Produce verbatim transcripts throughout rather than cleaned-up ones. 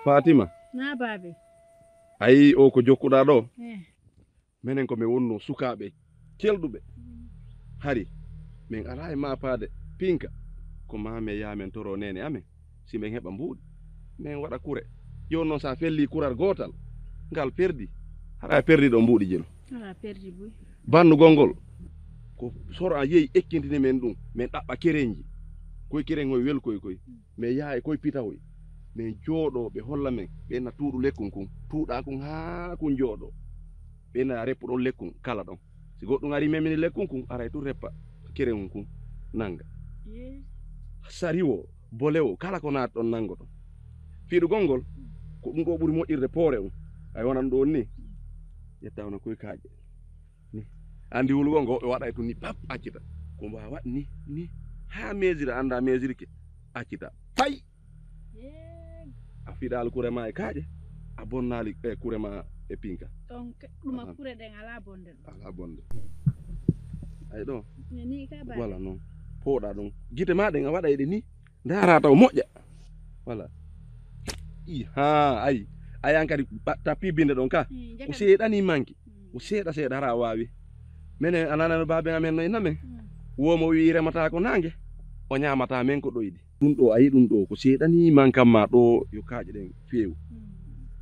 Fatima. Na baabe. Ayi o ko jokkuɗaa ɗo? Eh. Menen ko mi wonno sukaaɓe celɗuɓe. Hari min alaa e maapaade pinka. Ko maa men yaha men toro neene amen si min heɓa mbuuɗi. Min waɗa kure. Jooni noon so a fellii kural gootal ngal perdi. Hara a perdi ɗo mbuuɗi jelo. Ala perdi buy. Bannugol ngol ko soro a yehi ekkintini men ɗum. Min ɗaɓɓa kerenji. Koye keren oye welkoy koy. Min yaha e koye pitahoy. Min jooɗo ɓe holla men ɓe na tuuɗu lekkun kun. Tuuɗa kun haa kun jooɗo. Ɓe na reppu ɗon lekkun kala ɗon. Si goɗɗum ari memini lekkun kun aray tun reppa kerengun kun nanga. Sariwo, bolewo, kala ko naati ɗon nango ɗon. Fiɗugol ngol ko ɗum ɗo ɓuri moƴƴirde poore un. Ay wonan ɗo ni. Ƴetta wona koye kaaƴe. Ni. Andi wulugol ngo ɓe waɗay tun ni pap accita. Ko mbawa waɗ ni ni. Ha mesure anda mesure ke. Accita. Pay. A fiɗaali kure ma e kaaƴe, a bonnaali e kure ma e pinka. Ɗon ɗuma kure ɗen alaa bonde ɗum. Alaa bonde. Ay ɗo. Ni ka ba. Wala noon. Pooɗa ɗum. Gite ma ɗen a waɗa e ɗe ni. Ndaara taw moƴƴa. Wala. I ha ay. Ayan kadi tappi binde ɗon ka. Ko seeɗani manki. Ko seeɗa seeɗa hara a waawi. Menen a nanano baaben amen no e namen. Woo mo wi'i remata ko naange. O ñaamata men ko ɗoyɗi. Ɗum ɗo a yi ɗum ɗo ko seeɗani man kamma ɗo yo kaaƴe ɗen feewu.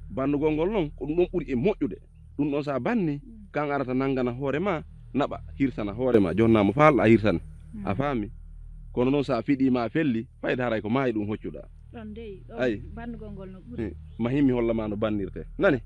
Bannugol ngol noon ko ɗum ɗon ɓuri e moƴƴude. Ɗum ɗon so a banni kan arata nanngana hoore ma naɓa hirsana hoore ma jonna mo faalɗa hirsana. A faami? Kono noon so a fiɗii ma a felli fayda haray ko maayi ɗum hoccuɗa. Ɗon dey ɗon ay bannugol ngol no ɓuri. Ma himmi holla ma no bannirte nani.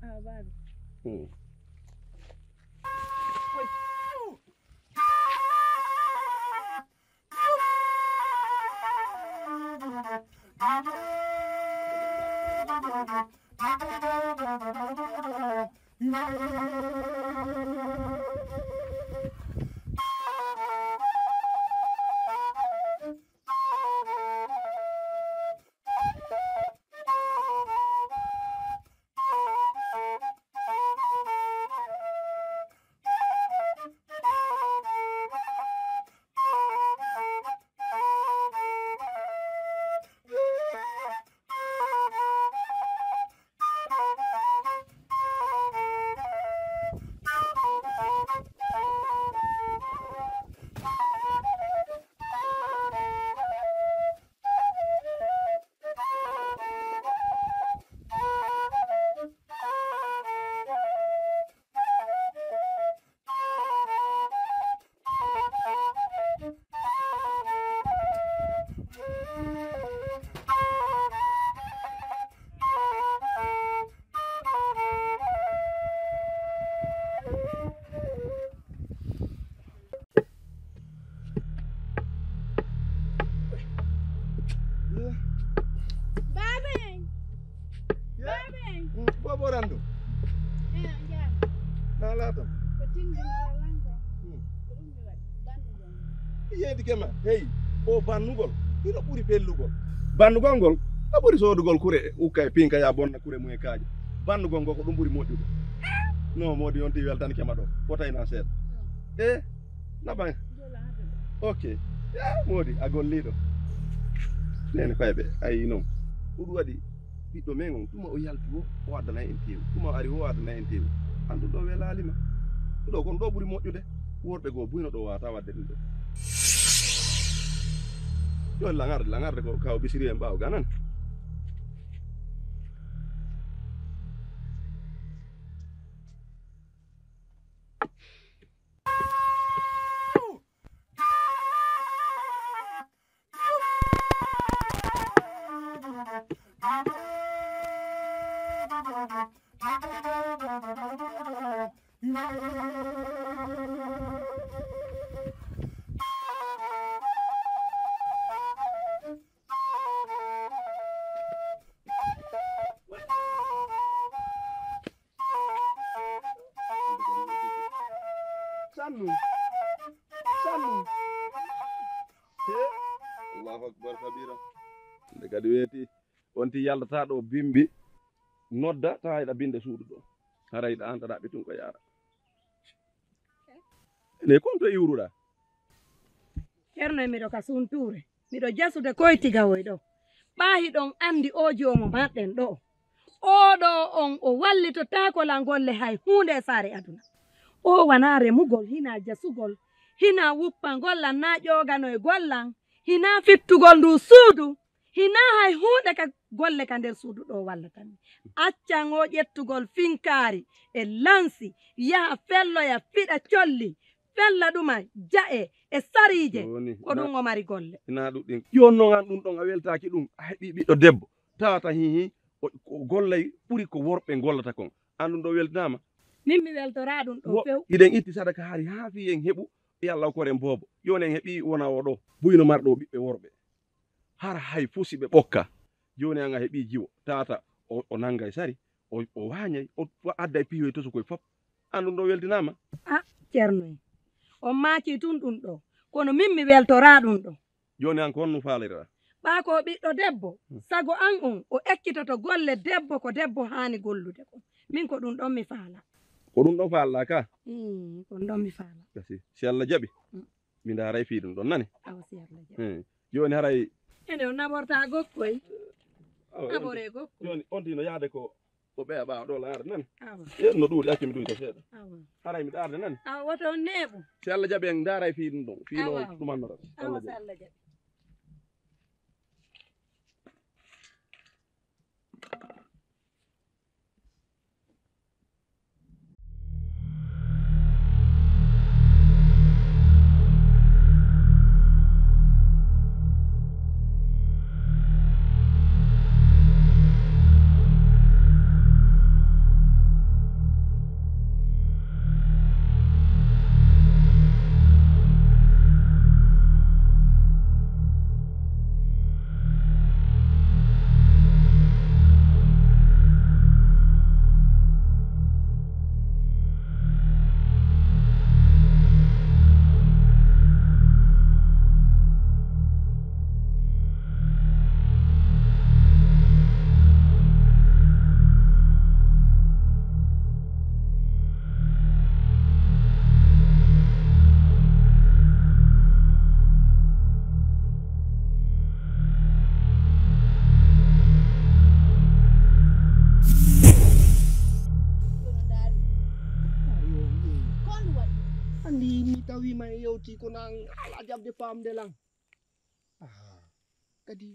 Baaben! Baaben! Bobo Randu. Eh, njaam. Na laata? Ko tinndi na lanko. Hmm. Ko ɗum mi waɗi. Bannugol. Yeedi kema. Hey, o bannugol. Hino ɓuri fellugol. Bannugol ngol. A ɓuri soodugol kure ukka e pinka ya bonna kure mum e kaaƴe. Bannugol ngol ko ɗum ɓuri moƴƴude. No moodi yonti weltan kema ɗo. Fotay na seeɗa. Eh, na ban. Ok. Ya moodi a golliɗo. Nene fayɓe ayi noon. Ko ɗum waɗi ɓiɗɗo men on tuma o yalti o o addana en teewu tuma o ari o addana en teewu. An ɗum ɗo welaalima. Ɗo kon ɗo ɓuri moƴƴude. Worɓe goo buyno ɗo wata wadde ɗum ɗo. Yo langarde, langarde ko kaw bisiri en ɓaawo ganan. Sannu. Sannu. He. Allahu akbar kabira. Nde kadi weeti, on ti yaltata ɗo bimbi, nodda, tawa eɗa binde suudu ɗo. Haray ɗa an ɗaɗa ɓe tun ko yaara. Ne kon to iwruɗa? Ceerno e miɗo ka suntuure. Miɗo jasude koy tigawoy ɗo. Ɓaa hiɗon anndi oo joomo maɗɗen ɗo. Oo ɗo on o wallitotaako lan golle hay huunde e saare aduna. Oo wanaa remugol, hinaa jasugol, hinaa wuppangol lan, naa ƴooganogol lan, hinaa fittugol nduu suudu, hinaa hay huunde ka golle ka nder suudu ɗo wallata mi. Accan oo ƴettugol finkaari e lansi, yaha felloya fiɗa colli, fella ɗuma ja'e e sariije, jooni, ko ɗum na-, o mari golle. Ina ɗuɗɗin. Jooni noon an ɗum ɗon a weltaaki ɗum, a heɓii ɓiɗɗo debbo, tawata hihi, o, o gollay ɓuri ko worɓe ngollata kon. An ɗum ɗo weltinaama? Min mi weltoraa ɗum ɗo wo-, few. Hiɗen itti sadaka hari haa fii en heɓu, e Allah koren boobo. Jooni en heɓii wona o ɗo, buyno marɗo ɓiɓɓe worɓe. Hara hay fuu si ɓe ɓokka. Jooni an a heɓii jiwo, tawata o, o nanngay sari, o, o waañay, o adday piihoy tosokoy fop. An ɗum ɗo weltinaama? Ah, Ceerno en. On maakii tun ɗum ɗo. Kono min mi weltoraa ɗum ɗo. Jooni an ko honno faalirɗaa? Ɓaa ko ɓiɗɗo debbo, hmm, sago an on, o ekkitoto golle debbo ko debbo haani gollude kon. Min ko ɗum ɗon mi faalaa. Ko ɗum ɗon faalɗaa ka? Ii, ko ɗum ɗon mi faalaa. Gasi. Si Allah jaɓi, hmm, mi ndaaray fii ɗum ɗon, nani? Awa si Allah jaɓi. Hmm. Jooni haray. Ene o naɓortaa gokkoy. Awa, naɓoree gokkoy. Jooni on tino yaade ko O ɓeya ɓaawo ɗo laare nan. Awa. E no ɗuuɗi, accu mi duyta seeɗa. Awa. Haray mi ɗaarde nan. Awa, woto on neeɓu. Si Allah jaɓi en ndaaray fii ɗum ɗon. Fii no, awa, ɗum annorat. Awa, Allah si jaɓi. Allah jaɓi. Anndi mi tawi ma e yewti ko nan ala jaɓde faamde lan. Ah, kadi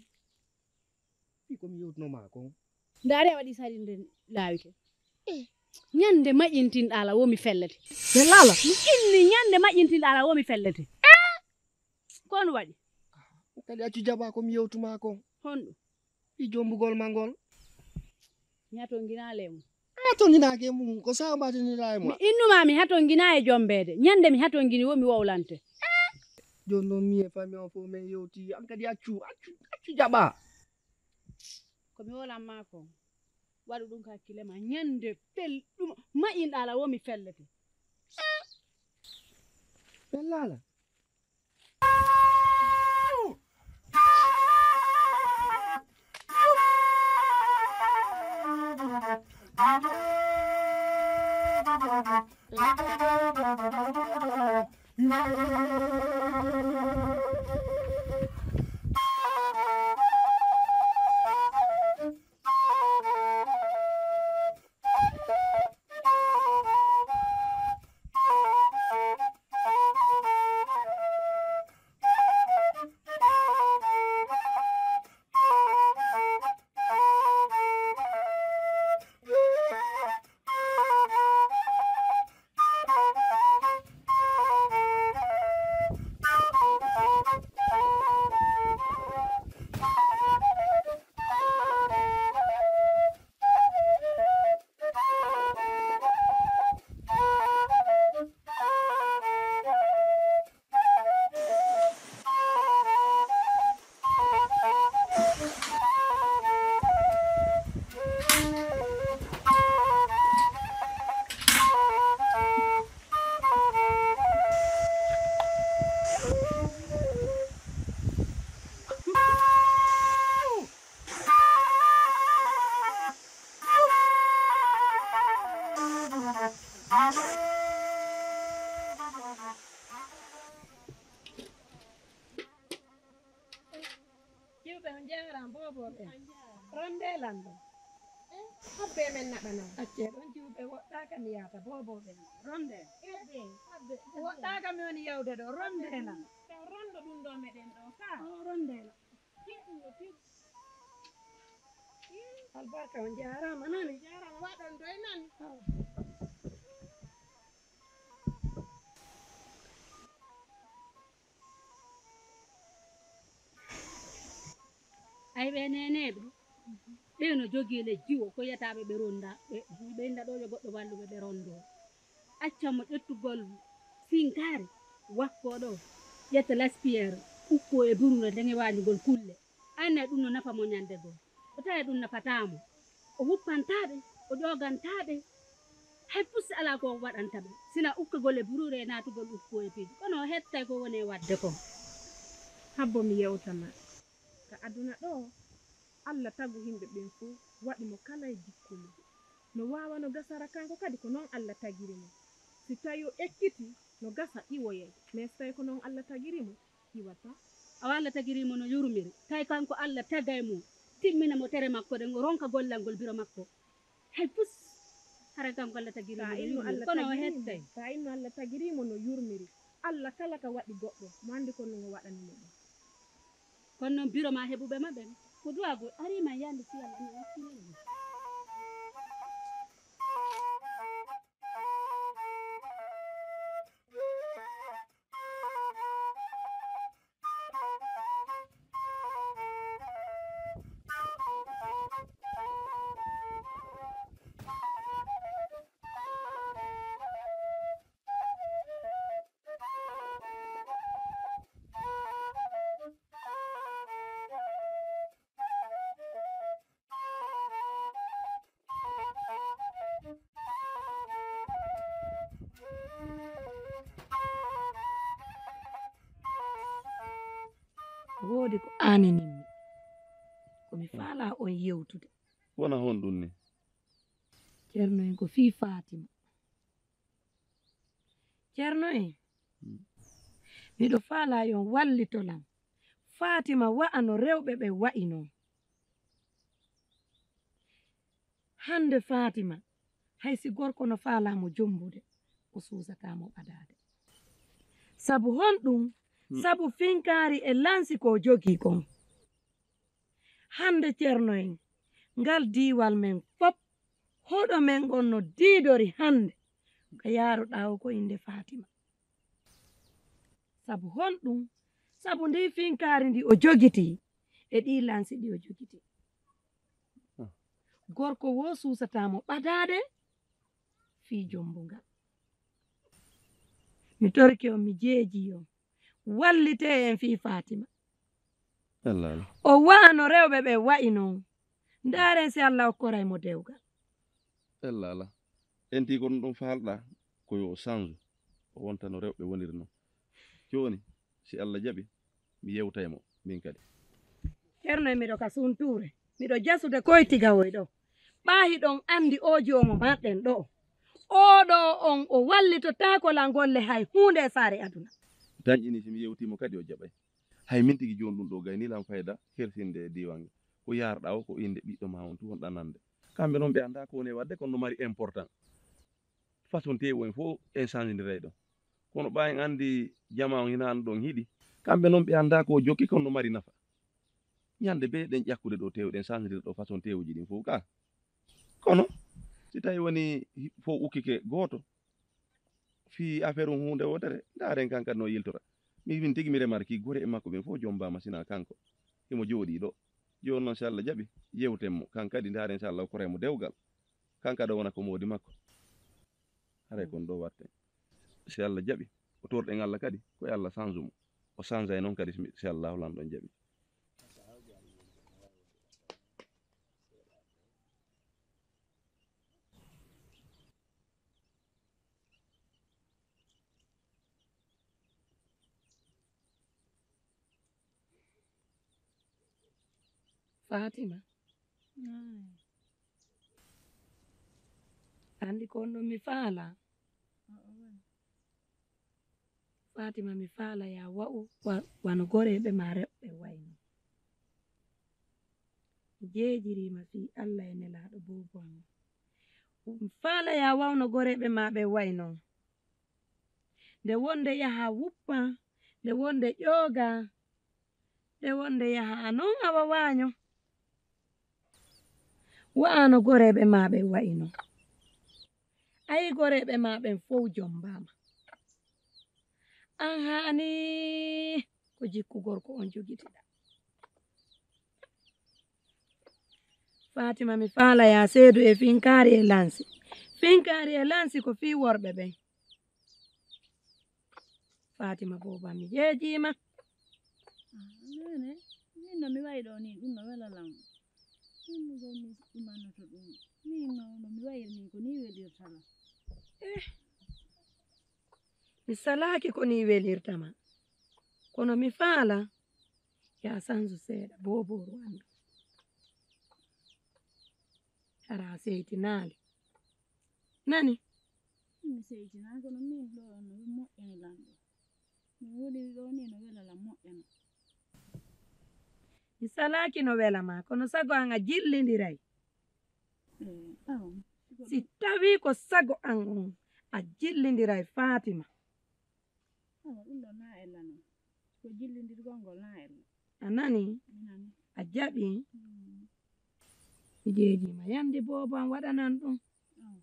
fii ko mi yewtuno maa kon. Ndaare a waɗi sarinde laawike. Eh. Ñande maƴintinɗaa la wo mi fellete. Fellaa la? Mi inni ñande maƴintinɗaa la wo mi fellete. Eh! Ko on waɗi? Ah, kadi accu jaɓaa ko mi yewtu maa kon. Honɗum? Fii jombugol ma ngol. Mi hatonginaali e mum. A hatonginaaki e mum, ko sahaa mbaatiniraa e mum. Mi innumaa mi hatonginaa e jombeede. Ñande mi hatongini wo mi wowlante. Jooni noon mi e famille o fof min yewti, an kadi accu, accu, accu jaɓaa. Ko mi wolan maa kon, waɗu ɗum ka hakkille ma. Ñande fel ɗum, maƴinɗaa la wo mi fellete. Fellaa la? Booboo ɓen. Rondee lan ɗoo. Habbe men naɓana. Accee ɗon jiwɓe woɗɗaaka mi yaata booboo ɓen. Rondee. Habbe. Habbe. Woɗɗaaka mi woni yewde ɗoo. Rondee lan. Taw rondo ɗum ɗo meɗen ɗo ka. O rondee lan. Albarka on jaaraama nani. Jaaraama waɗan doy nani. Ay ɓe neneeɓe ɓe no jogii le jiwo ko yetaaɓe ɓe ronda ɓe ɓe inda ɗo yo goɗɗo walluɓe ɓe rondo. Acca mo ƴettugol finkaari wakkoo ɗo ƴetta laspiyeer ukkoo e burure nden e waajugol kulle. Anne ɗum no nafa mo ñande goo. O tawi ɗum nafataa mo. O wuppantaa ɓe, o ƴoogantaa ɓe. Hay pusi alaa ko waɗanta ɓe. Sina ukkagol e buruure e naatugol ukko e piiji. Kono o hettay ko woni e waɗde kon. Habbo mi yewta ma. Ka aduna ɗoo, Alla tagu himɓe ɓen fow, waɗi mo kala e jikku mum. No waawano gasara kanko kadi ko non Alla tagiri mo. Si tawi o ekkiti, no gasa iwoyay. Mais si tawi ko non Alla tagiri mo, iwata. Awa Alla tagiri mo no yurmiri. Tawi kanko Alla tagay mo, timmina mo tere makko ɗen, o ronka gollangol biro makko. Hay pus, hara kanko Alla tagiri mo no yurmiri. Kono o hettay. Sa inno Alla tagiri mo no yurmiri. Alla kala ka waɗi goɗɗo, mo anndi kon no o waɗani mo ɗum. Kono noon biro ma heɓuɓe ma ɓen, ko duwaagu arii ma yande si Alla no wakkilani. Woodi ko aaninimmi, ko mi faalaa on yewtude. Wona honɗun ni? Ceerno en, ko fii Faatima. Ceerno en, miɗo faalaa yo on wallito lan. Faatima wa'a no rewɓe ɓen wa'i non. Hannde Faatima, hay si gorko no faalaa mo jombude, o suusataa mo ɓadaade. Sabu honɗun? Sabu finkaari e lansi ko o jogii kon. Hannde ceerno en, ngal diiwal men fop, hoɗo men ngon no diidori hannde, ka yaaruɗaa o ko innde Faatima. Sabu honɗun? Sabu ndii finkaari ndi o jogitii e ɗii lansi ɗi o jogitii. Gorko woo suusataa mo ɓadaade fii jombungal. Mi torike on, mi jeejii on. Wallitee en fii Faatima. Ella ala. O wa'ano rewɓe ɓen wa'i non. Ndaaren si Alla okkoray mo dewgal. Ella ala. En tii ko ɗum ɗum faalɗaa ko yo o sanju. O wonta no rewɓe woniri non. Jooni, si Alla jaɓi, mi yewtay mo, min kadi. Ceerno en miɗo ka suntuure. Miɗo jasude koy tigawoy ɗo. Ɓaa hiɗon anndi oo jiwo mo marɗen ɗoo. Oo ɗoo on o wallitotaako lan golle hay huunde e saare aduna. Dañƴini si mi yewtii mo kadi o jaɓay. Hay min tigi jooni ɗum ɗoo gayni lan fayda hersinde e diiwaan nge. Ko yaarɗaa o ko innde ɓiɗɗo maa on tun honɗaa nande. Kamɓe noon ɓe anndaa ko woni e waɗde kono no mari important. Façon teewu en fof en change ndiray ɗon. Kono ɓaa en anndi jamaa on hinaano ɗon hiɗi. Kamɓe noon ɓe anndaa ko jokki kono no mari nafa. Ñande bee ɗen ƴakkude ɗo teewu ɗen change ndira ɗo façon teewuji ɗin fof ka. Kono si tawi woni fof ukkike gooto, fii affaire um huunde wootere, ndaaren kan kadi no yiltora. Min, min tigi mi remarki gore e makko ɓen fof jombaama sinaa kanko. Himo jooɗii ɗo. Jooni noon si Alla jaɓi, yewten mo. Kan kadi ndaaren si Alla okkora mo dewgal. Kan kadi o wona ko moodi makko. Haray kon ɗo watten. Si Alla jaɓi, o torɗen Alla kadi, ko e Alla sanju mo. O sanjay noon kadi si, si Allahu lanɗo on jaɓi. Fatima. Anndi ko on ɗon mi faala. Fatima, mi faala ya wa'u wa-, wano goreeɓe ma rewɓe wayno. Jeejiriima fii Alla e Nelaaɗo boobo am. Faala yaa wawno goreeɓe maa ɓe wayi non. Nde wonde yaha wuppa, nde wonde ƴooga, nde wonde yaha a non awa waaño. Wa'ano goreeɓe maa ɓe wayi non. Ayi goreeɓe maa ɓen fow jombaama. An haani ko jikku gorko on jogitiɗaa. Fatima mi faala yaa seedu e finkaari e lansi. Finkaari e lansi ko fii worɓe ɓen. Fatima booba mi jeejiima. Nene, min no mi wayi ɗo ni ɗum no wela lan. Min no mi ɗumannoto ɗum. Min no no mi wayiri ni ko ni welirta lan. Eh. Mi salaaki ko ni welirta ma. Kono mi faala yaa sansu seeɗa boobooru anndu. Hara a seytinaali. Nani? Mi seytinaa kono min ɗo no moƴƴani lan ɗo. Mi woni ɗo ni no wela lan moƴƴana. Mi salaaki no wela ma kono sago an a jillindiray. Eh, awa. Si tawii ko sago an on a jillindiray Fatima. Awa ɗum ɗo na ella non. Ko jillindirgol ngol na ella. A nani? Mi nani. A jaɓi? Mm. Mi jeejiima yandi boobo an waɗanan ɗum. Oh.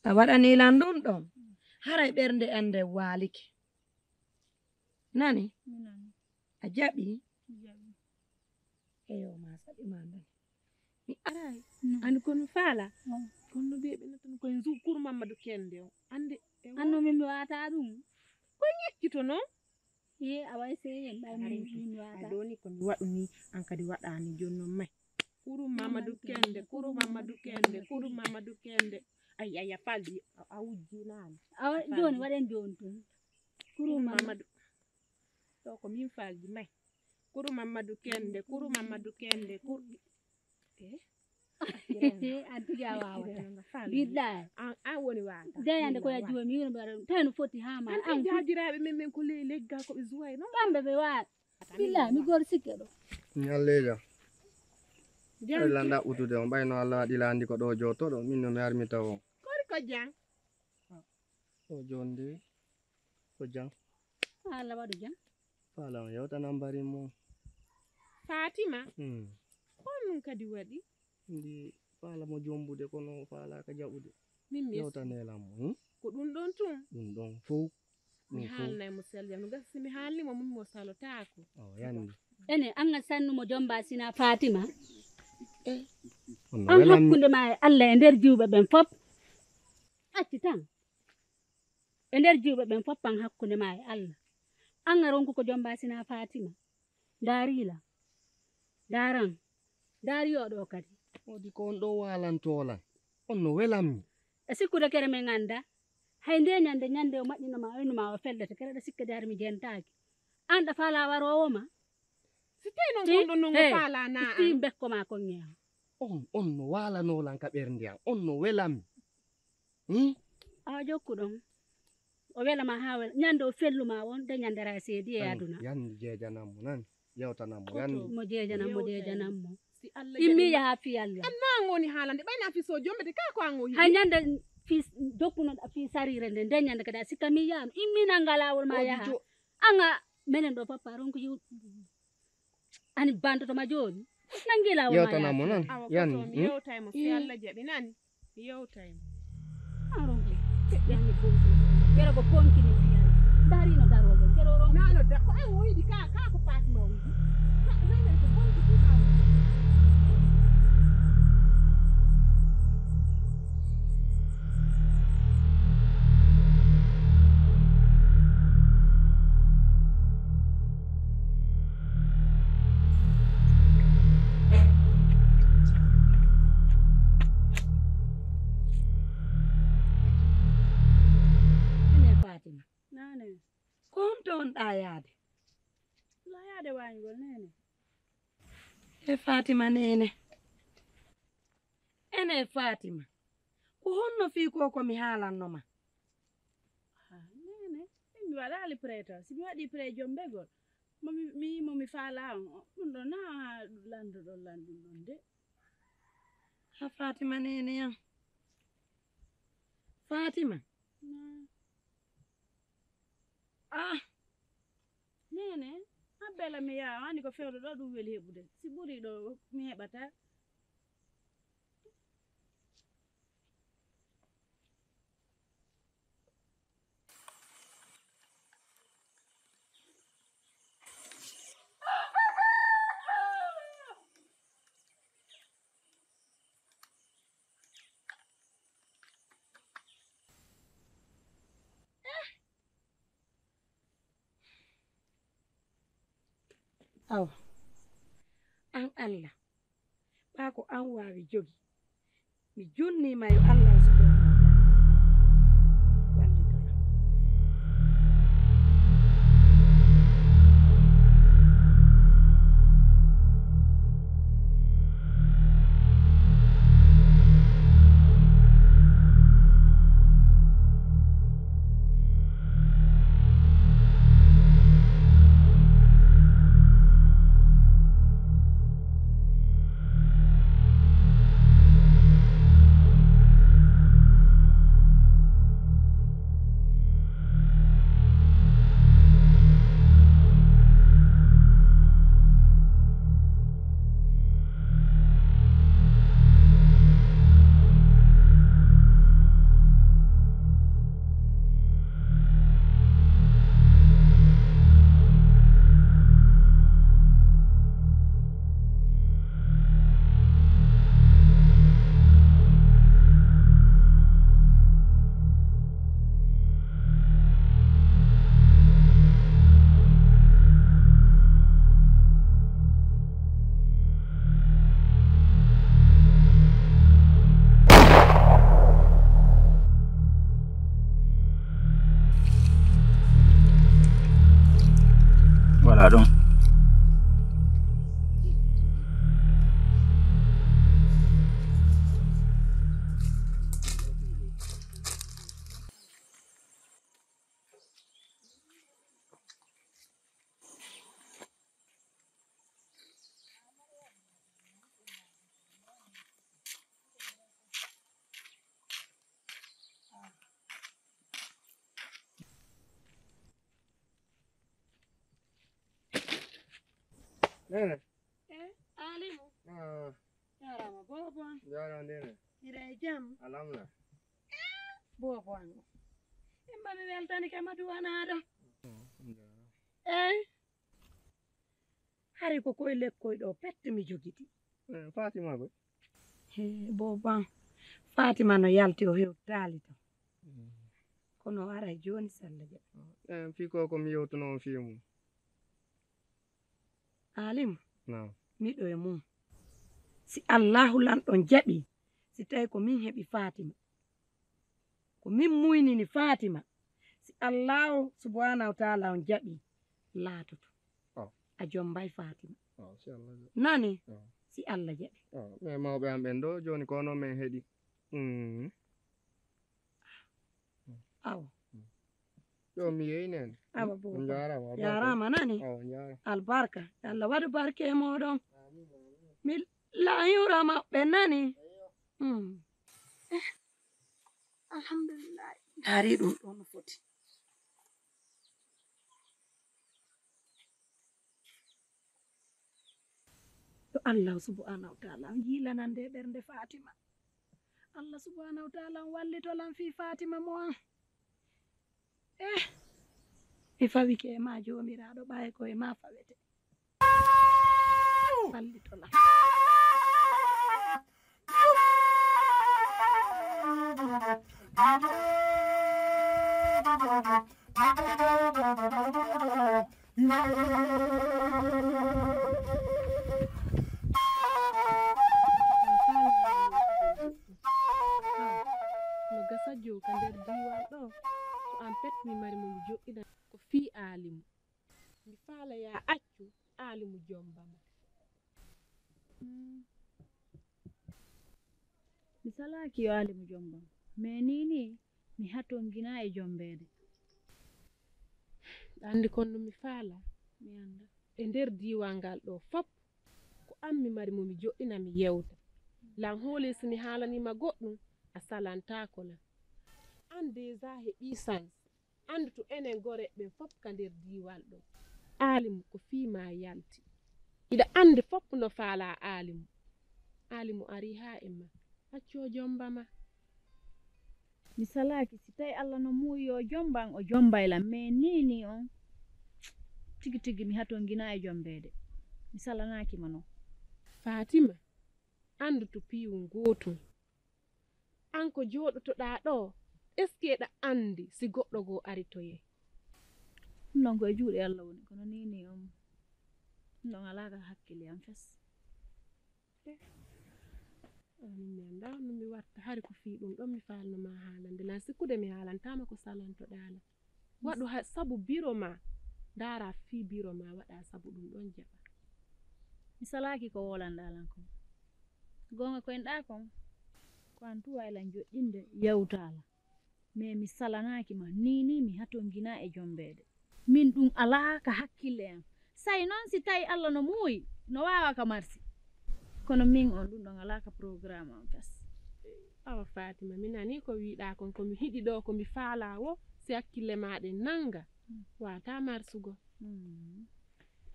A waɗanii lan ɗum ɗon. Mm. Haray ɓernde an nden waalike. Nani? Mi nani. A jaɓi? Mi jaɓi. Eyo ma saɗi ma nani. Mi aray. Mm. Ani kono faala. Mm. Kono ɓe ɓe natan koye nzu kuru Mamadou Kende o. Ande. Anno min mi wata ɗum. Ko ñeccito non? Ye a way sey en ɓay min min wata. Ay ɗoni ko mi waɗu ni an kadi waɗani jooni non may. Kuru Mamadou Kende, kuru Mamadou Kende, kuru Mamadou Kende. Ay ay a faldi a wujji nani. Awa jooni waɗen jooni tun. Kuru Mamadou. Ɗo ko min faldi may. Kuru Mamadou Kende, kuru Mamadou Kende, kuru. Eh? An tigi a waawata. Billahi. An an woni waata. Deyande ko ya juwa mi woni bara tawi no foti ha ma. An an jaajiraaɓe men men ko ley leggal ko ɓe zuway non. Kamɓe ɓe waat. Billahi mi gor sikke ɗo. Ñalleja. Ay landa utude on ɓayno Allah waɗi landi ko ɗo jotoɗo min no mi armi tawo. Kori ko jang. Ɗo jonde ko jang. Allah waɗu jang. Faala on yewtanan bari mo. Fatima. Hmm. Ko nun kadi waɗi? Ndi faala mo jombude kono faala ka jaɓude. Min mi yewtanelan mo. Hmm? Ko ɗum ɗon tun. Ɗum ɗon fow. Mi haalnay mo sel jam no gasa si mi haalni mo min mo salotaako. O yandi. Ene an a sannu mo jomba sina Fatima. An hakkunde ma e Allah e nder jiwɓe ɓen fop. Acci tan. E nder jiwɓe ɓen fof an hakkunde ma e Allah. An a ronku ko jomba sina Fatima. Ndaari la. Ndaaran. Ndaari yo ɗo kadi. Wodi ko on ɗo walantolan. On no welammi. E sikkude kere men anda. Hay nde ñande ñande o maƴƴino ma oynu ma o fellete kere ɗa sikke de har mi jentaaki. An ɗa faala waroowo ma. Si tawi non kon ɗon non o faala na an. Fi bekko ma kon ñeewa. On on no walanolan ka ɓernde an. On no welammi. Hmm? Awa jokku ɗon. O wela ma ha wela. Ñande o fellu ma won de ñande ra seedi e aduna. Yandi jeejanam mo nan. Yewtanam mo yandi. Mo jeejanam mo jeejanam mo. Si Allah immi jaɓi yaha fi Allah. An na an woni haalande ɓayna fi so jombete ka ko an o yiɗi. Hay ñande fi dokkuno fi sarire nde nde ñande kada sikka mi yaano immi nanga lawol ma yaha. Anga menen ɗo papa ronko yiw. Ani bandoto ma jooni. Nangi lawol ma yewtanamo nan. Awa yani koto mi yewtay mo si Allah jaɓi nani. Mi yewtay mo. Arongo. Feƴƴani bonki. Kere ko bonki ni fiyani. Darino darol ɗo. Kere o rongo. Nano da ko an o yiɗi ka ka ko Fatima o yiɗi. Ka nanen ko bonki tu ka. Ene Fatima. Nane. Ko honto on ɗa yaade? La yaade wañgol nene. E Fatima nene. Ene Fatima. Ko honno fii ko ko mi haalanno ma? Ah, nene. Mi waɗaali prêt taw. Si mi waɗi prêt jombegol. Mo mi, mi, mo mi faalaa on, ɗum ɗo naa lanndo ɗon lanndum ɗon de. Ha Fatima neene yam. Fatima. Naa. Ah. Neene, abbela mi yaa, anndi ko fewndo ɗo ɗum weli heɓude. Si ɓuri ɗo mi heɓataa. Awa, an Allah, ɓaa ko an waawi jogi. Mi junniima yo Allah subhanahu wa ta'ala wallito. Voilà ɗum. Neene. Eh, Alimu. Ah. Jaaraama, boobo am. Jaaraama, Neene. Hiɗa e jam? Alhamdulillah. Boobo am. Imba mi weltani ka ma duwanaaɗo. Oh, jaaraama. Eh? Hari ko koye lekkoy ɗo pette mi jogiti. Eh, Fatima koy? He, boobo am. Fatima no yalti o hewtaali to. Mm. Kono o aray jooni si Allah jaɓi. Eh, fii ko ko mi yewtuno on fii mum. Alim, naam. Miɗo e mum. Si Allahu lanɗo jaɓi, si tawi ko min heɓi Fatima, ko min muynini Fatima, si Allahu subhanahu wa taala on jaɓi, laatoto. Oh. A jombay Fatima. Oh, si Allah jaɓi. Nani? Oh. Si Allah jaɓi. Oh, mais mawɓe am ɓen ɗo, jooni ko onon men heɗi. Mm. Awa. Yo mi yeyi nen. Awa, boobo. On njaaraama, albarka. Jaaraama nani? Awa, on njaaraama. Albarka. Yo Allah waɗu barke e mooɗon. Amiin, amiin. Mi laahiwra maɓɓe nani? Eyyo. Hmm. Eh, alhamdulillahi. Ndaari ɗum ɗo no foti. Yo Allah subhanahu wa taala on yiilanan nde ɓernde Fatima. Allah subhanahu wa taala on wallito lan fii Fatima mo an. Eh, mi fawike e ma Joomiraaɗo, ɓay ko e ma fawete. Wallito lan. No gasa jow ka nder diiwal ɗo, ko an pet mi mari mo mi joɗɗina. Ko fii Aalimu. Mi faala ya accu Aalimu jomba ma. Mm. Mi salaaki yo Aalimu jomba ma. Mais nii nii, mi hatongina e jombeede. Anndi kon no mi faala. E nder diiwal ngal ɗoo fof, ko an mi mari mo mi joɗɗina mi yewta. Lan hoole si mi haalaniima goɗɗum, a salantaako lan. An déjà heɓii chance. Anndu to enen goreeɓe ɓen fof ka nder diiwal ɗoo. Aalimu ko fii maa yalti. Hiɗa anndi fof no faalaa Aalimu. Aalimu arii haa e maa. Accu o jommba ma. Mi salaaki, si tawi Alla no muuyi o jommban, o jommbay lan. Mais nii nii on, tigi tigi mi hatonjinaa e jommbeede. Mi salanaaki ma non. Faatima, anndu to piiwun gootun. An ko jooɗotoɗaa ɗoo, est-ce que eɗa anndi si goɗɗo goo ari to yee? Ɗum ɗon ko e juuɗe Alla woni, kono nii nii on, ɗum ɗon alaa ka hakkille am fes. Amin, mi anndaa no mi watta, hari ko fii ɗum ɗon mi faalno maa haalande lan, sikkude mi haalantaama ko salantoɗaa lan. Waɗu ha, sabu biro maa, ndaara fii biro maa, waɗa sabu ɗum ɗon jaɓa. Mi salaaki ko woolanɗaa lan kon. Goonga ko enɗaa kon, ko an tun waawi lan joɗɗinde yewtaa lan. Mais mi salanaaki ma, nii nii mi hatonjinaa e jommbeede. Min ɗum alaa ka hakkille am. Say non si tawi Alla no muuyi, no waawa ka marsi. Kono min on ɗum ɗon alaa ka programme am fes. Awa Faatima, mi nanii ko wiiɗaa kon, ko mi hiɗi ɗoo, ko mi faalaa woo, si hakkille maa ɗen nannga, waataa marsugol. Mm.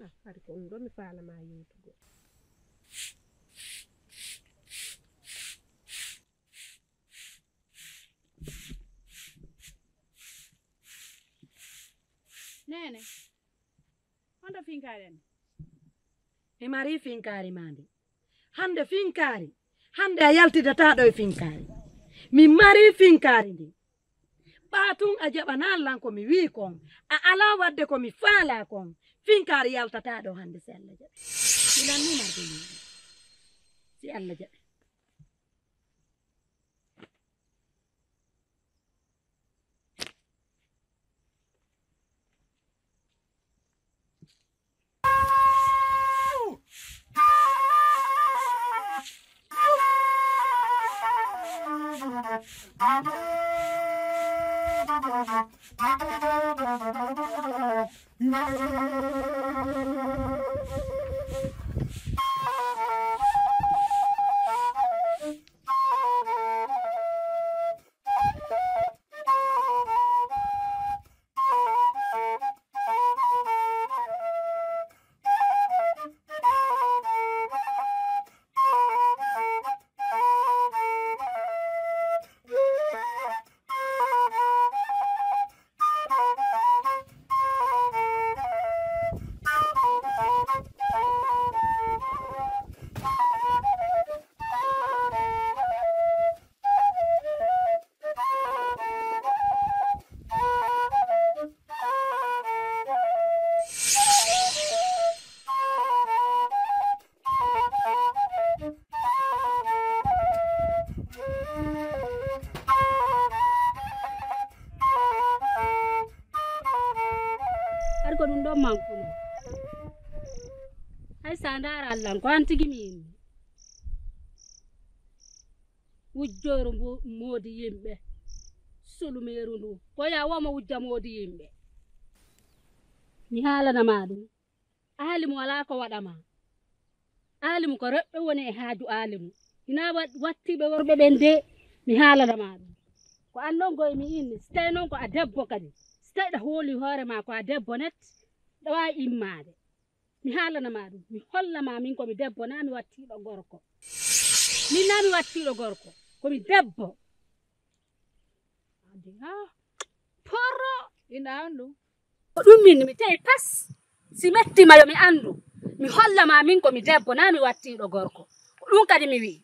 Ah, hari ko ɗum ɗoo mi faala maa yewtugol. Neene, honto finkaari en? Mi marii finkaari maa ndi. Hannde finkaari, hannde a yaltidataa ɗoo e finkaari. Mi marii finkaari ndi. Ɓaa tun a jaɓanaa lan ko mi wi'i kon. A alaa waɗde ko mi faalaa kon. Finkaari yaltataa ɗoo hannde si Alla jaɓi. Mi lannii marde ni. Si Alla jaɓi. Hari ko ɗum ɗon mankuno. Hay sa ndaara Allan ko an tigi mi inni. Wujjooru mbo-, moodi yimɓe. Sulumeeru ndu. Ko ya woma wujja moodi yimɓe. Mi haalana ma ɗum. Aalimu alaa ko waɗa ma. Aalimu ko rewɓe woni e haaju aalimu. Hinaa wa-, wattiiɓe worɓe ɓen de, mi haalana ma ɗum. Ko an non goy mi inni, si tawi non ko a debbo kadi. Si tawi ɗa hooli hoore ma ko a debbo net, ɗa waawi immaade. Mi haalana ma ɗum, mi holla ma min ko mi debbo, naa mi wattiiɗo gorko. Min naa mi wattiiɗo gorko, ko mi debbo. Adi ha porro. Ina an ɗum. Ko ɗum min mi tawi pas. Si metti ma yo mi anndu. Mi holla ma min ko mi debbo, naa mi wattiiɗo gorko. Ko ɗum kadi mi wi'i.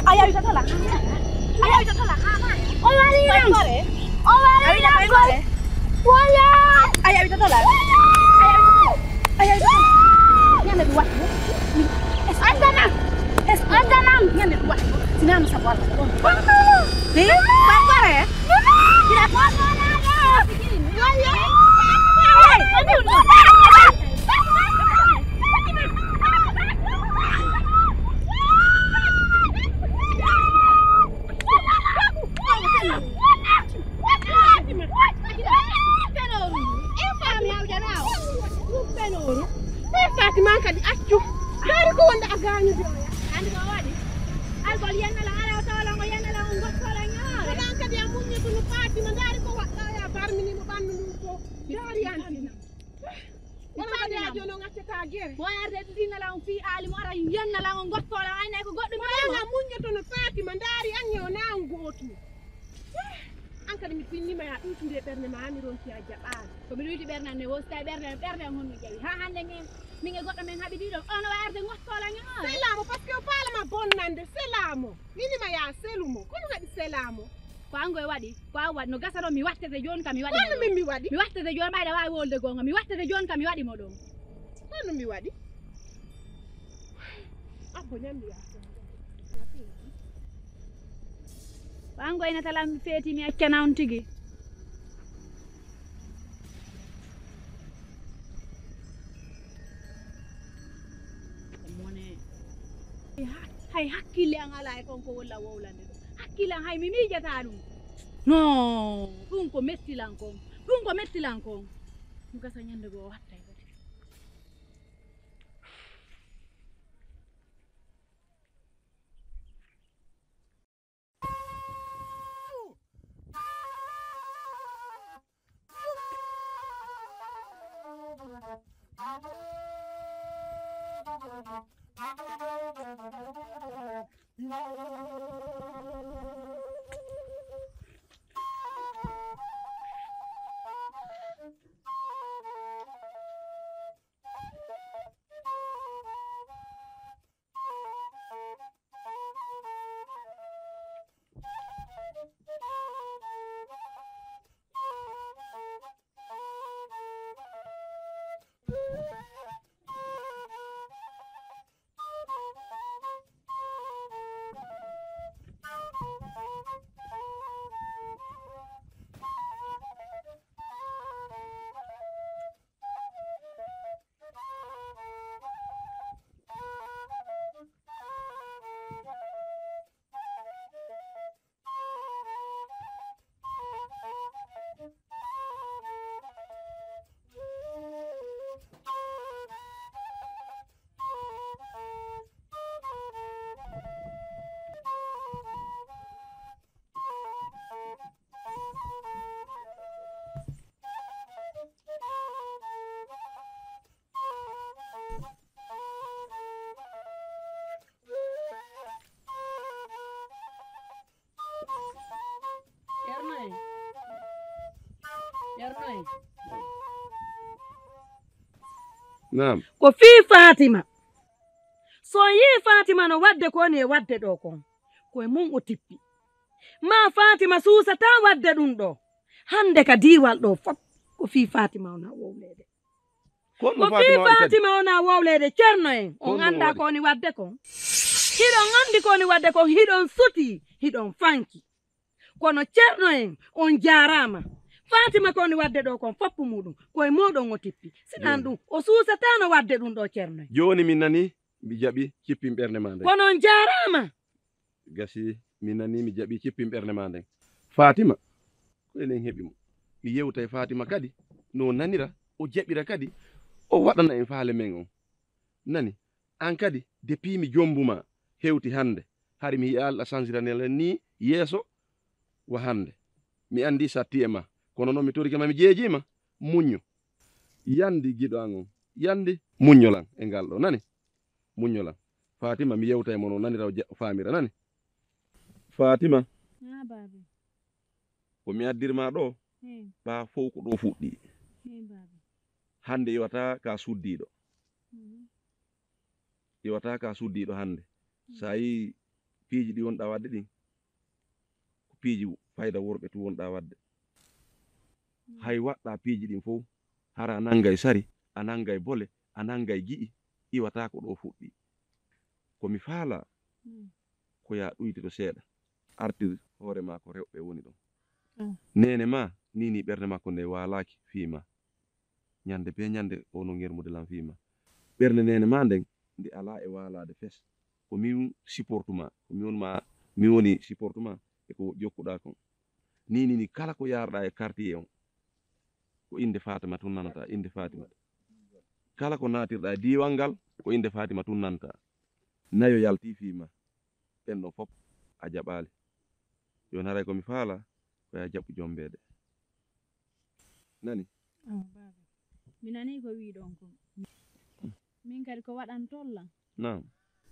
A yawitata la. A yawitata la. O wari nan. O wari nan. Wala. A yawitata la. A yawitata la. A yawitata la. Ñande du watti. Es andana. Es andana. Ñande du watti. Sinanu sa wala. Ni? Pangkore? Tidak pangkore. Fatima kadi accu. Dari ko wonde a gaañude o ya. Andi ko waɗi? Algol yennala ala o tawala ngo yennala on gottola ñaare. Ko ɗan kadi a muññoto no Fatima, ndaari ko waɗɗa ya barmini mo ɓannu ndun ko. Ndaari antina. Wala kadi a jono ngaccata gere. Mo arde ɗinala on fii aali mo ara yennala on gottola aynay ko goɗɗum. Wala a muññoto no Fatima, ndaari an e o na on gootu. An kadi mi tinnima ya ɗuytude ɓernde ma, mi ronki a jaɓaali. Ko mi ɗuyti ɓernde an ne wosita e ɓernde an, ɓernde an honno jawi? Ha hannde ngen, min e goɗɗo men haɓidi ɗo, on o arde ngottoola ñaare. Selamo, parce que o faalama bonnande, selamo. Minima ya selumo, kono haɗi selamo. Ko an goy waɗi, ko an waɗi. No gasa ɗon mi wattete jooni ka mi waɗi mo ɗon. Kono min mi waɗi? Mi wattete jooni ɓayɗa waawi wolde goonga. Mi wattete jooni ka mi waɗi mo ɗon. Kono mi waɗi? Abbo ñammi ya. Ɓangoynata lam feeti mi accana on tigi. Mone. Hay hakkille an alaa e kon ko wolla wowlande ɗum. Hakkille an hay mi miijata ɗum. No, ɗum ko mettilan kon. Ɗum ko mettilan kon. Ɗum gasa ñande goo wattay kadi. Ceerno en. Ceerno en. Naam. Ko fii Faatima. So on yii Faatima no waɗde ko woni e waɗde ɗoo kon, ko e mun o tippi. Maa Faatima suusataa waɗde ɗun ɗoo. Hannde ka diiwal ɗoo fop, ko fii Faatima wona wowleede. Ko fii Faatima wona wowleede, Ceerno en. On anndaa ko woni waɗde kon. Hiɗon anndi ko woni waɗde kon, hiɗon sutii, hiɗon fanki. Kono Ceerno en, on jaaraama. Faatima ko woni waɗde ɗoo kon foppu muuɗum, ko e mooɗon o tippi. Sinan ɗum, o suusataano waɗde ɗum ɗoo, Ceerno en. Jooni mi nanii, mi jaɓi cippin ɓernde maa nden. Kono on jaaraama. Gasi, mi nanii, mi jaɓi cippin ɓernde maa nden. Faatima, ko enen heɓi mo. Mi yewta e Faatima kadi, no o nanira, o jaɓira kadi, o waɗana en faale men on. Nani, an kadi, depuis mi jombu ma, hewti hannde, hari mi yi'aali a sansiranel en nii yeeso wa hannde. Mi anndi satti e ma, kono noon mi torike ma, mi jeejii ma, muññu. Yandi giɗo an on, yandi muññolan e ngal ɗoo, nani? Muññolan. Faatima, mi yewta e mon o nanira o ja-, faamira, nani? Faatima. Haa, baaba. Ko mi addir ma ɗoo, hmm, ɓaa fow ko ɗoo fuɗɗii. Hmm, baaba. Hannde iwataa ka suddiiɗo. Mhm. Iwataa ka suddiiɗo hannde. Mhm. So a yii piiji ɗi wonɗaa waɗde ɗin, ko piiji fayda worɓe tun wonɗaa waɗde. Mhm. Hay waɗɗaa piiji ɗin fow, hara a nanngay sari, a nanngay bole, a nanngay gi'i, iwataa ko ɗoo fuɗɗii. Ko mi faalaa, mhm, ko yaa ɗuytoto seeɗa. artir hoore maa ko rewɓe woni ɗon. Mm. Neene maa, nii nii ɓernde makko nde waalaaki fii maa. Ñande bee ñande o no ŋermude lan fii maa. Ɓernde neene maa nden, nde alaa e waalaade fes. Ko min supportu maa, ko min woni maa, min woni supportu maa e ko jokkuɗaa kon. Nii nii nii kala ko yaarɗaa e quartier on, ko innde Faatima tun nanataa, innde Faatima. Kala ko naatirɗaa e diiwal ngal, ko innde Faatima tun nanataa. Nayo yaltii fii maa. Ɓen ɗon fof a jaɓaali. Jooni haray ko mi faala, ko yaa jaɓu jombeede. Nani? Awa, baaba. Mi nanii ko wiiɗon kon. Min kadi ko waɗantol lan? Naam.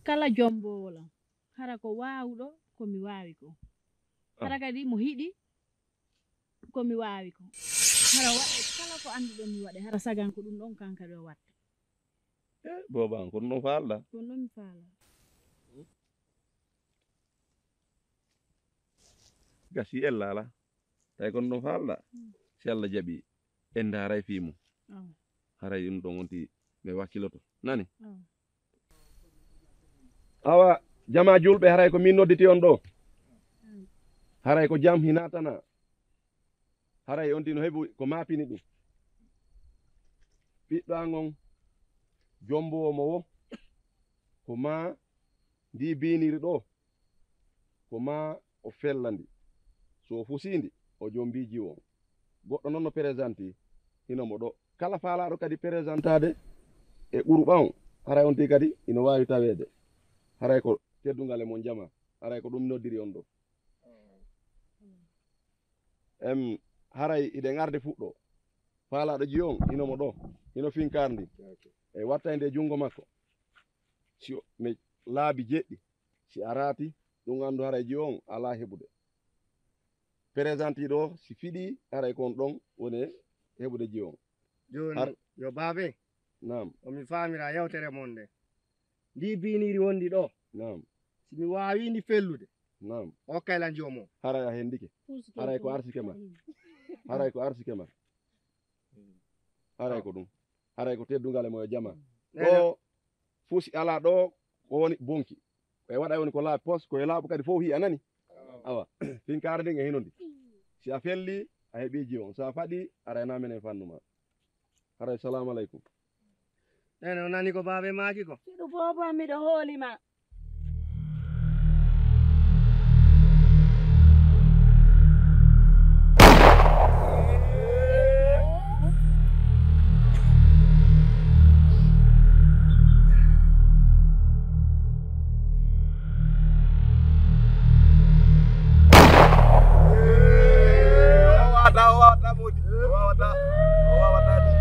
Kala jomboowo lan, hara ko waawuɗo ko mi waawi kon. Ah. Hara kadi mo hiɗi ko mi waawi kon. Hara waɗe kala ko annduɗon mi waɗe, hara sagan ko ɗum ɗon kan kadi o watta. Eh, booba an, ko ɗum ɗon faalɗaa? Ko ɗum ɗon mi faalaa. Gasi ella alaa. Tawi ko ɗum ɗon faalɗaa? Mm. Si Allah jaɓi, en ndaaray fii mum. Awa. Haray ɗum ɗon wonti ɓe wakkiloto. Nani? Awa. Awa, jamaa juulɓe, haray ko min nodditi on ɗoo. Mm. Haray ko jam hinaa tanaa. Haray on tino heɓu ko maapini ɗum. Ɓiɗɗo an on, jomboowo mo wo, ko maa ndi biiniri ɗoo, ko maa o fella ndi. So o fusii ndi, o jombii jiwo on. Goɗɗo non no peresanti, hino mo ɗoo. Kala faalaaɗo kadi peresantaade e ɓuruɓa on, haray on tigi kadi ino waawi taweede. Haray ko teddungal e mon jamaa, haray ko ɗum noddiri on ɗoo. Em, haray iɗen arde fuɗɗo. Faalaaɗo jiwo on, hino mo ɗoo, hino finkaari ndin. E wattayde e junngo makko. Si o, mi laabi jeɗɗi, si a raati, ɗum anndu haray jiwo on alaa heɓude. Peresanti ɗoo, si fiɗii, haray ko on ɗon woni e heɓude jiwo on. Jooni, Har- yo baabe, Naam. O mi faamira yewtere mon nde. Ndi biiniri wondi ɗoo. Naam. Si mi waawii ndi fellude. Naam. Okkay lan jiwo mon. Haray a hendike. Haray ko arsike ma. Haray ko arsike ma. Haray ko ɗum. Haray ko teddungal e mo e jama. Ɗoo fuu si alaa ɗoo ko woni bonki. Ko e waɗa woni ko laaɓi pos, ko e laaɓu kadi fof hi'a nani. Awa, finkaare ndin e hino ndi. Si a felli, a heɓii jiwo. Si a faɗi, aray na menen fannu ma. Haray, salaamu aleykum. Nene, o nani ko baabe maaki ko? Fiɗu boobo am, miɗo hooli ma. O waawata, o waawata, Mody. O waawata, o waawata ɗum.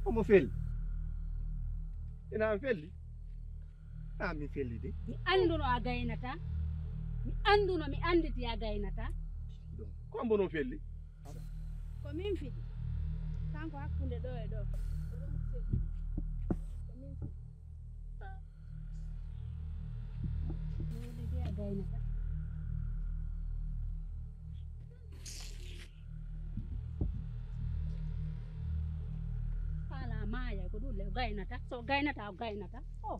Omo felli. Ina am felli? Haa mi felli de. Mi annduno a gaynata. Mi annduno, mi annditi a gaynata. Ko ambo noon felli? Ko min fiɗi. Kanko hakkunde ɗo e ɗo. Ko min fiɗi. Mi weli de a gaynata. Faala maaya ko ɗum le o gaynata. So o gaynata, o gaynata. Oh.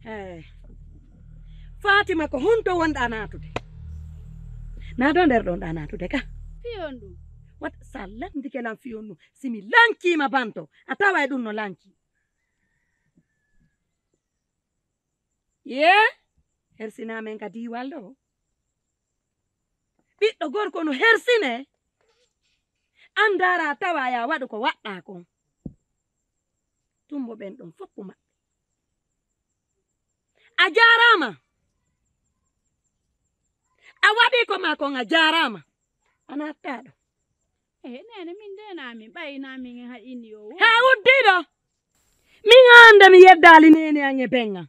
Hey. Fatima, ko honto wonɗa naatude? Na ɗo nder ɗon ɗa naatude ka? Fiyon ɗum. Wata sa landike lan fiyon ɗum. Si mi lankima banto, a taway ɗum no lanki. Yee, hersinaa men ka diiwal ɗo. Ɓiɗɗo gorko no hersinee. An ndaara tawa ya waɗu ko waɗɗaa kon. Tumbo ɓen ɗon fof ko maɓɓe. A jaaraama. A waɗi ko ma kon, a jaaraama. A naattaa ɗo. Eh, neene, min de na min ɓay na min ha inni o wo. Haa uddiiɗo. Min hannde mi yeddaali neene an e ben an.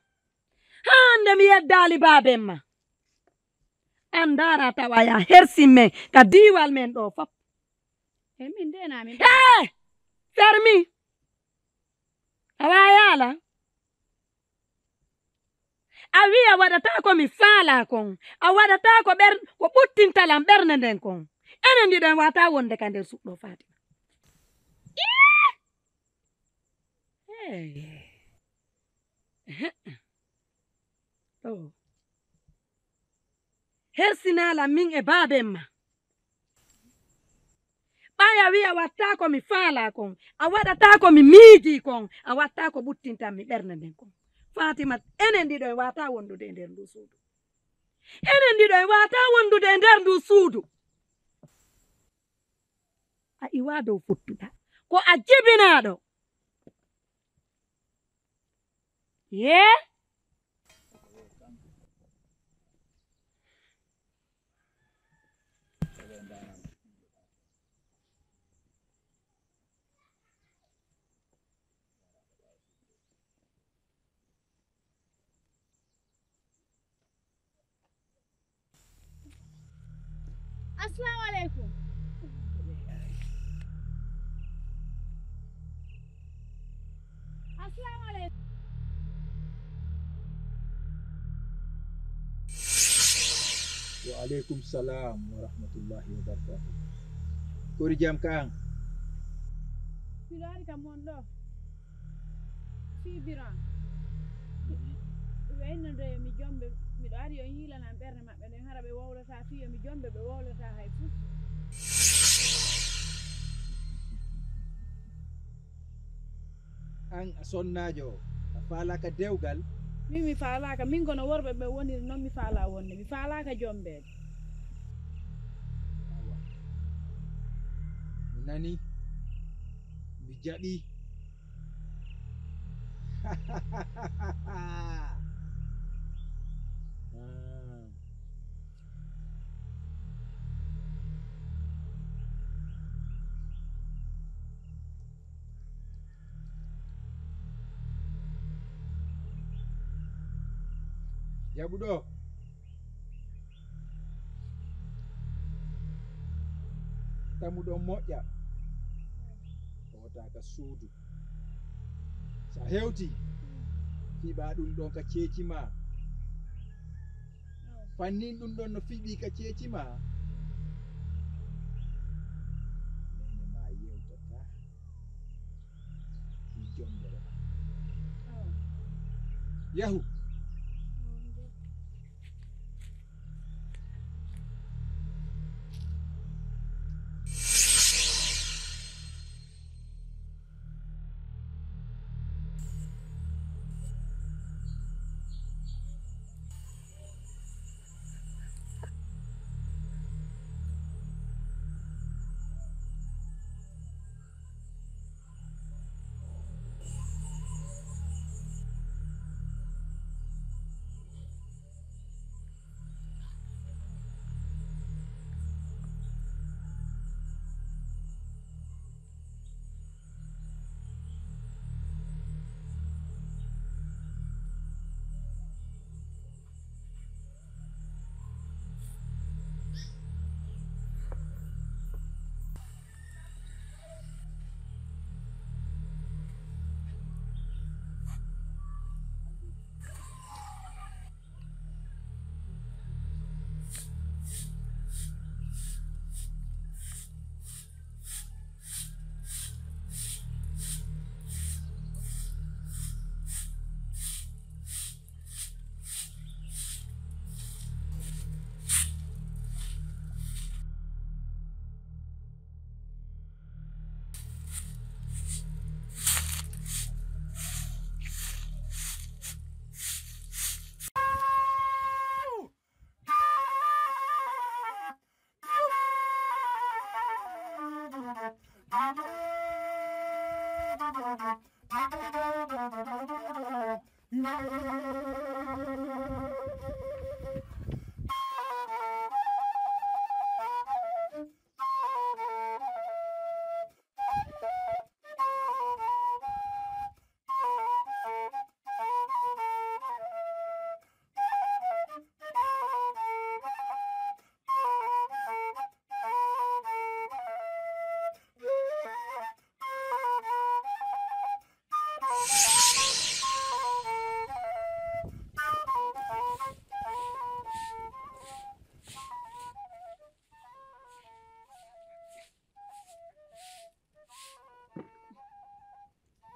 Hannde mi yeddaali baaben ma. An ndaara tawa ya hersin men ka diiwal men ɗo fof. Eh, min de na min. Hee! Fermi. Awa yaala. A wi'a waɗataa ko mi faalaa kon. A waɗataa ko ɓer-, ko ɓuttintalan ɓernde nden kon. Enen ɗiɗo en waataa wonde ka nder suudu ɗo, Fatima. Ii! Hey. Oh. Hersinaa lan min e baaben ma. Ɓay a wi'a waɗataa ko mi faalaa kon, a waɗataa ko mi miijii kon, a waɗataa ko ɓuttintan mi ɓernde nden kon. Fatima, enen ɗiɗo en waataa wondude e nder ndu suudu. Enen ɗiɗo en waataa wondude e nder ndu suudu. A iwaa dow fottuɗaa. Ko a jibinaaɗo. Yee? Assalamu alaikum. Assalamu alaikum. Wa alaikum salam wa rahmatullahi wa barakatuh. Kori jam kan? Miɗo ari ka mon ɗo. Fii Biran. Ɓe innande yo mi jombe, miɗo ari yo yiilanan ɓernde maɓɓe nden, hara ɓe wowlataa fii yo mi jombe, ɓe wowlataa hay fuu. An a sonnaajo, a faalaaka dewgal? Min mi faalaaka, min kono worɓe ɓe woniri non mi faalaa wonde, mi faalaaka jombeede. Awa. Mi nani, mi jaɓi. Jaɓu ɗo. Tamu ɗon moƴƴa. Hoota ka suudu. Sa hewti, fiɓa ɗum ɗon ka ceeci ma. Fannin ɗum ɗon no fiɓi ka ceeci ma. Neene ma yewtata. Fii jombere ma. Yahu.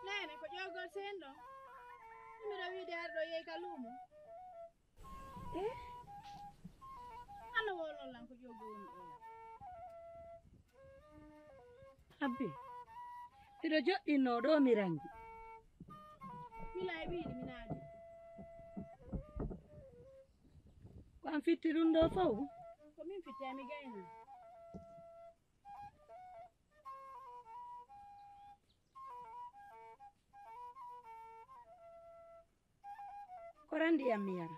Neene, ko ƴoogol seen ɗo? Miɗo wiide aɗa ɗo yehi ka luumo. Eh? Alla wowlon lan ko ƴoogol woni ɗo. Abbi, hiɗo joɗɗinno ɗo mi rangi. Mila e ɓiiɗi mi naadi. Ko an fitti ɗum ɗo fow? Ko min fitti, mi gayna. Koran ndiyam mi yara.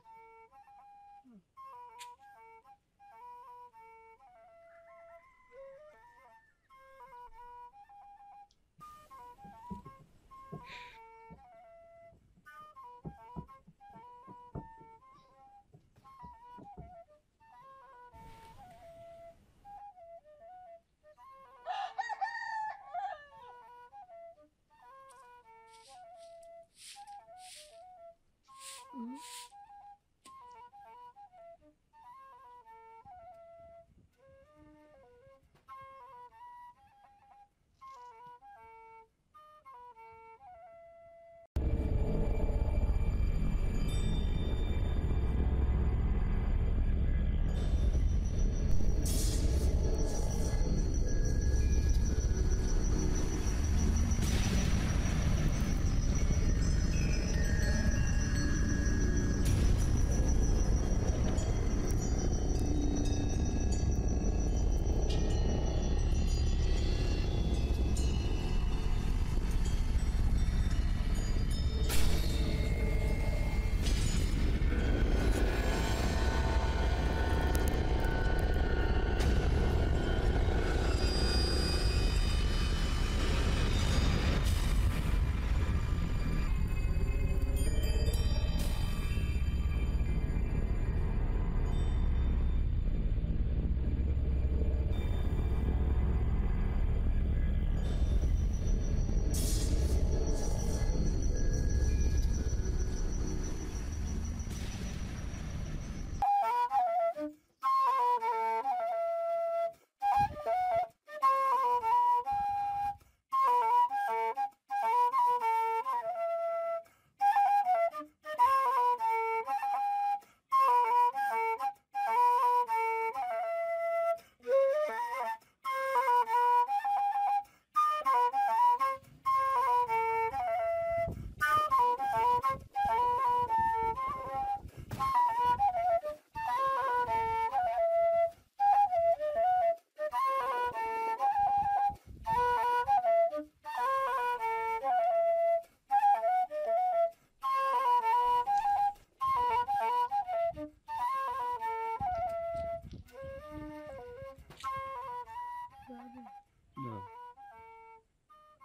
Naam.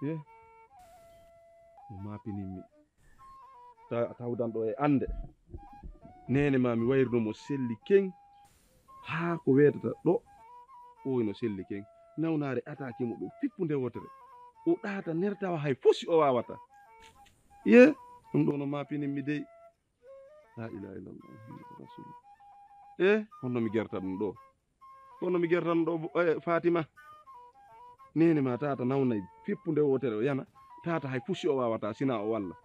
Ye. Mo maapinimmi. Ta-, tawdanɗo e annde. Neene ma mi wayrino mo selli keŋ. Haa ko weetata ɗo. O ino selli keŋ. Nawnaare ataake mo ɗo fippu nde wootere. O ɗaata nertawa hay fosi o waawata. Ye. Ɗum ɗo no maapinimmi dey. La ilaha illallah Muhammadu Rasulullah. E honno mi gerta ɗum ɗo? Honno mi gerta ɗum ɗo, eh, Fatima? Neene ma tata nawnay fippu nde wootere o yana. Tata hay fusi o wawata sina o walla.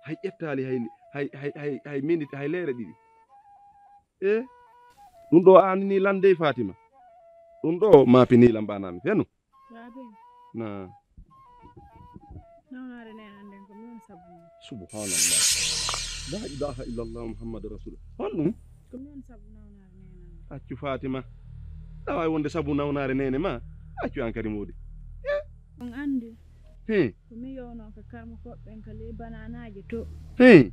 Hay ƴettali hay, hay, hay, hay, hay minute, hay leere ɗiɗi. E ɗum ɗo an ni lande Fatima. Ɗum ɗo mapi ni lambanami fenu. Baabe, na. Nawnaare neenan nden ko mi woni sabu mum. Subhanallah. La ilaha illallah Muhammadu Rasul. Honɗum? Ko mi woni sabu nawnaare neenan nden. Accu Fatima. Awa wonde sabu nawnaare neene ma. Accu an kadi moodi. On anndi. He. Ko mi yowno ka karmo koɓɓen ka ley bananaaje to. He.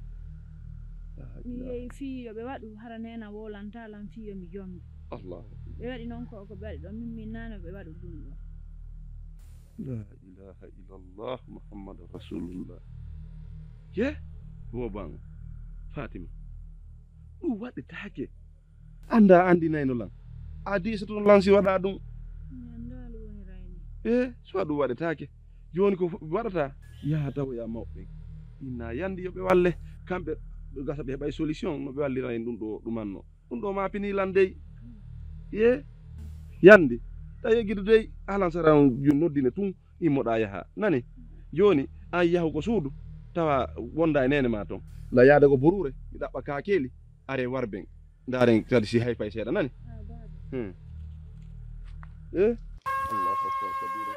Mi yehi fii yo ɓe waɗu, hara neene wowlantaa lan fii yo mi jombe. Allah. Ɓe waɗi non ko, ko ɓe waɗi ɗon, min mi naano ɓe waɗu ɗun ɗon. La ilaha illallah Muhammadu Rasulullah. Ye? Boban. Fatima. Ɗun waɗetaake. Anndaa anndinayno lan. A diisoto lan si waɗaa ɗun. Mi anndaa ɗun woni rayni. E, si waɗu waɗetaake. Jooni ko waɗata, yaha tawoya mawɓe ɓen. Inna yandi yo ɓe walle. Kamɓe gasa ɓe heɓay solution no ɓe wallira en ɗun ɗo ɗumanno. Ɗun ɗo ma pini lan dey. Ye? Yandi. Ta yegidu dey. Alan sara on noddine tun. Immoɗa yaha. Nani? Jooni, an yahu ko suudu. Tawa wonda e neene ma ton. La yaade ko buruure. Mi ɗaɓɓa kaakeeli. Are warben. Ndaaren kadi si hay pay seeɗa nani. Hmm. Eh? Allahu akbar kabira.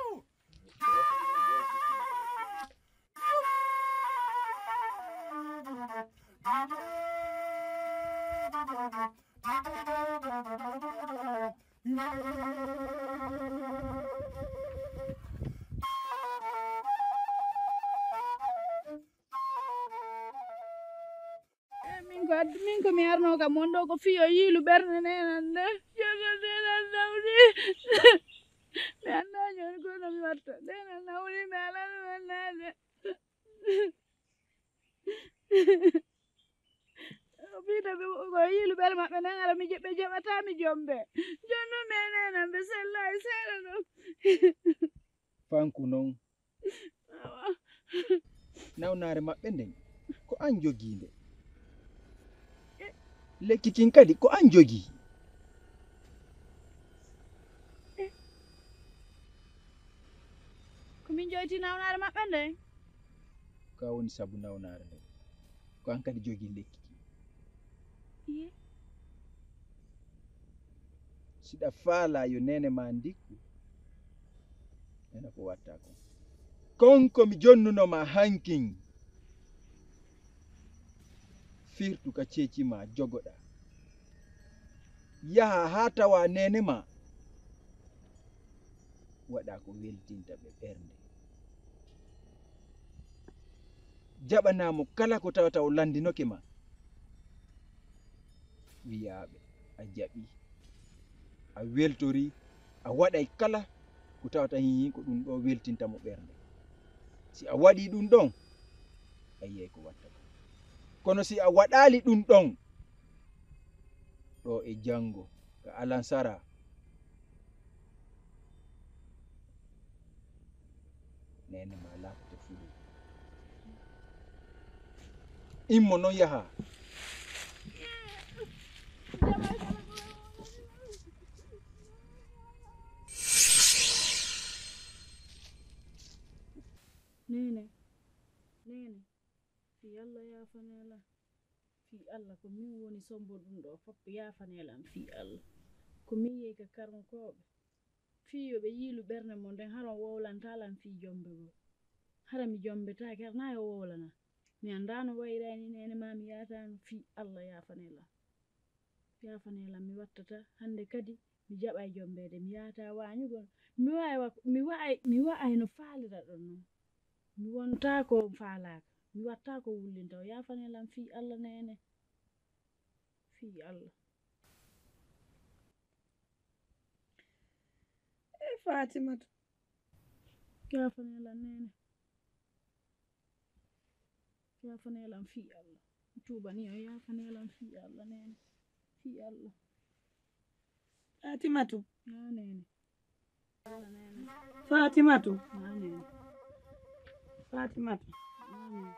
Eh, min ko addu min ko mi arno kam on ɗo ko fiyo yiilu ɓernde nenan nde. Jogo nenan nawni. Mi annda joni ko no mi watta. Nenan nawni mi alano annade. O fiita ɓe ko yiilu ɓere maɓɓe nen ara mi je- ɓe jeɓata mi jombe. Jonno mi e nenan ɓe sellayi seeɗa ɗo. Fanku non. Nawnaare maɓɓe nden ko an jogii nde. Lekki kin kadi ko an jogii. Ko min joyti nawnaare maɓɓe nden. Ka woni sabu nawnaare nden. Ko an kadi jogii lekki kin. Iye. Siɗa faala yo neene ma ndikku, ena ko watta kon. Kon ko mi jonnuno ma hankin. Firtu ka ceeci ma jogoɗa. Yaha haa tawa neene ma. Waɗa ko weltinta ɓe ɓernde. Jaɓanaa mo kala ko tawata o lanndinoke ma. Wiyaa ɓe a jaɓii, a weltorii, a waɗay kala ko tawata hihi ko ɗum ɗoo weltinta mo ɓernde. Si a waɗii ɗum ɗon, a yiyay ko watta ko. Kono si a waɗaali ɗum ɗon, ɗoo e janngo ka alansara, neene ma laatoto fuluuɓe. Immo non yaha. Neene, neene, fii Alla yaafanee lan. Fii Alla, ko min woni sombo ɗum ɗoo fof, yaafanee lan fii Alla. Ko min yehi ka karnkooɓe. Fii yo ɓe yiilu ɓernde mon nden, hara on wowlantaa lan fii jombe goo. Hara mi jombetaake, hara naa yo wowlana. Mi anndaa no wayrayni neene maa, mi yaataano. Fii Alla yaafanee lan. Yaafanee lan, mi wattataa. Hannde kadi mi jaɓay jombeede, mi yaataa waañugol. Mi wa'ay wa-, mi wa'ay, mi wa'ay no faaliraɗon non. Mi wontaa ko faalaaka. Mi wattaa ko wullinta o. Yaafanee lan fii Alla neene. Fii Alla. E Fatimatu. Yaafanee lan neene. Yaafanee lan fii Alla. Mi tuubanii on, yaafanee lan fii Alla neene. Fii Alla. Fatimatu. Haa neene. Fatimatu. Haa neene. Fatimatu. Haa neene.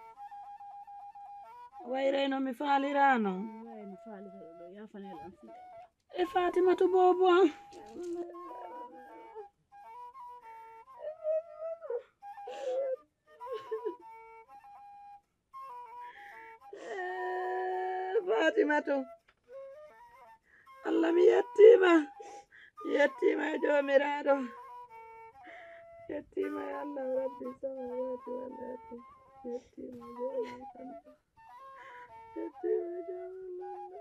Wayray no mi faaliraano. Wayray no faaliraɗo ɗo, yaafanee lan fii Alla. E Fatimatu boobo. Eh, Fatimatu. Allah, mi yettiima. Mi yettiima e Joomiraaɗo. Mi yettiima e Allah, Rabbi samaawaati wal ardi. Mi yettiima e Joomiraaɗo. Mi yettiima e Joomiraaɗo.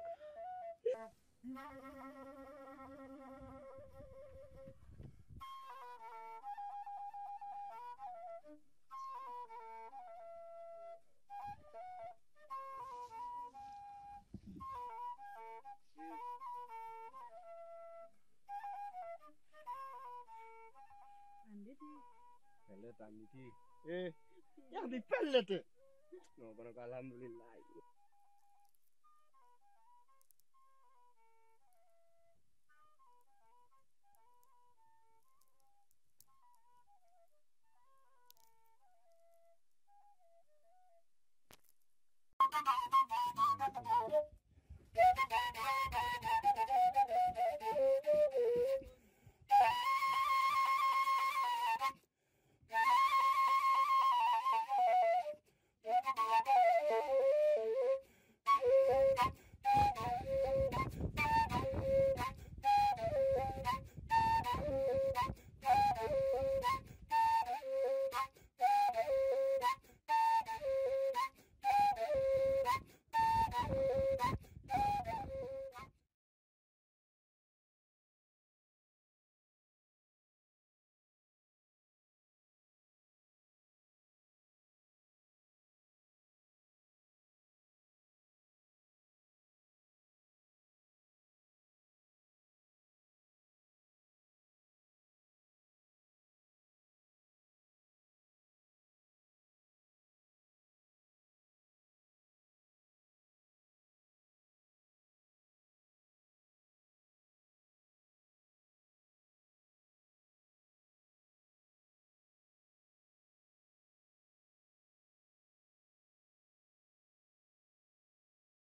Eh, yahdi pellete. No, kono ko alhamdulillahi.